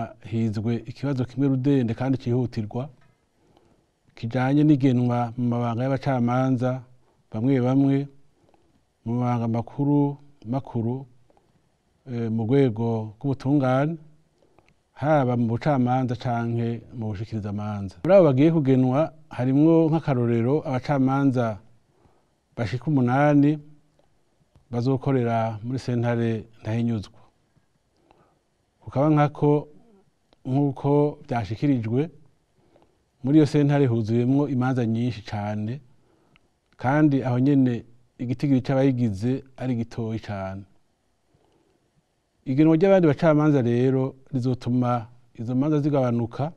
nama hizwe ikibazo kimwe rudende kandi cyihutirwa kijanye n'igenwa mu mabanga y'abacamanza bamwe bamwe mu mabanga makuru makuru mu rwego rw'ubutungane, haba mu bucamanza canke mu bushikirizamanza. Muri abo bagiye kugenwa harimwo nk'akarorero abacamanza bashika 8 bazokorera muri sentare Ntahinyuzwa. Kukaba nkako nk'uko byashikirijwe, muri iyo sentare huzuyemwo imanza nyinshi cane, kandi aho nyene igitigiri c'abayigize ari gitoyi cane. Igenwa ry'abandi bacamanza rero rizotuma izo manza zigabanuka,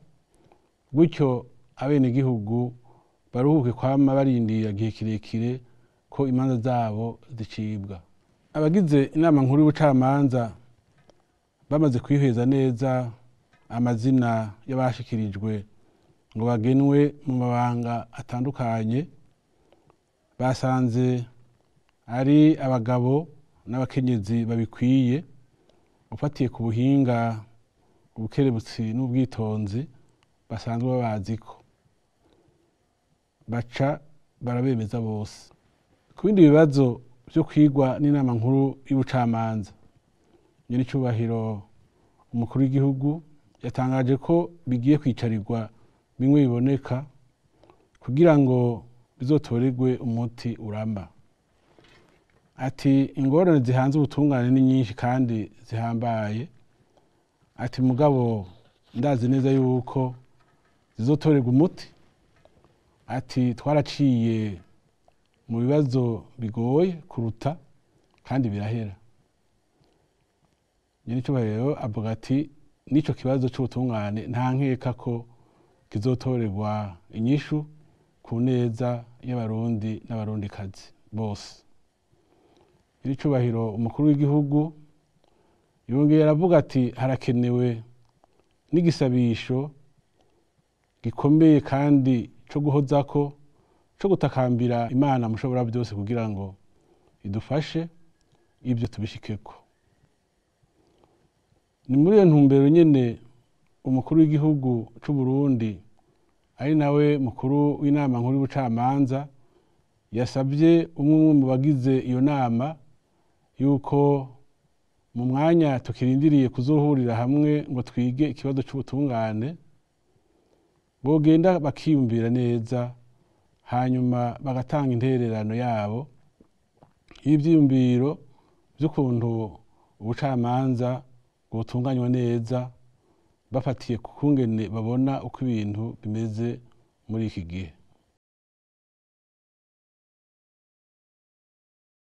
gutyo abenegihugu baruhuke kwama barindira igihe kirekire ko imanza zabo zicibwa. Abagize inama nkuru y'ubucamanza bamaze kwihweza neza amazina y'abashikirijwe ngo bagenwe mu mabanga atandukanye, basanze ari abagabo n'abakenyezi babikwiye, ufatiye ku buhinga, ubukerebutsi n'ubwitonzi basanzwe babaziko, baca barabemeza bose. Ku bindi bibazo vyo kwigwa n'inama nkuru y'ubucamanza, nyenicubahiro umukuru w'igihugu yatangaje ko bigiye kwicarirwa bimwe biboneka kugira ngo bizotorerwe umuti uramba. Ati ingorane zihanze ubutungane ni nyinshi kandi zihambaye, ati mugabo ndazi neza yuko zizotorerwa umuti. Ati twaraciye mu bibazo bigoye kuruta kandi birahera. Nyenicubahiro avuga ati n'ico kibazo c'ubutungane nta nkeka ko kizotorerwa inyishu ku neza y'abarundi n'abarundikazi bose. Nyenicubahiro umukuru w'igihugu yongeye aravuga ati harakenewe n'igisabisho gikomeye kandi co guhozako, co gutakambira Imana mushobora byose kugira ngo idufashe ibyo tubishikeko. Ni muri iyo ntumbero nyene umukuru w'igihugu c'u Burundi ari nawe mukuru w'inama nkuru y'ubucamanza yasabye umwe umwe mu bagize iyo nama yuko mu mwanya tukirindiriye kuzohurira hamwe ngo twige ikibazo c'ubutungane, bogenda bakiyumvira neza hanyuma bagatanga intererano yabo y'ivyiyumviro vy'ukuntu ubucamanza bwotunganywa neza, bafatiye ku kungene babona uko ibintu bimeze muri iki gihe.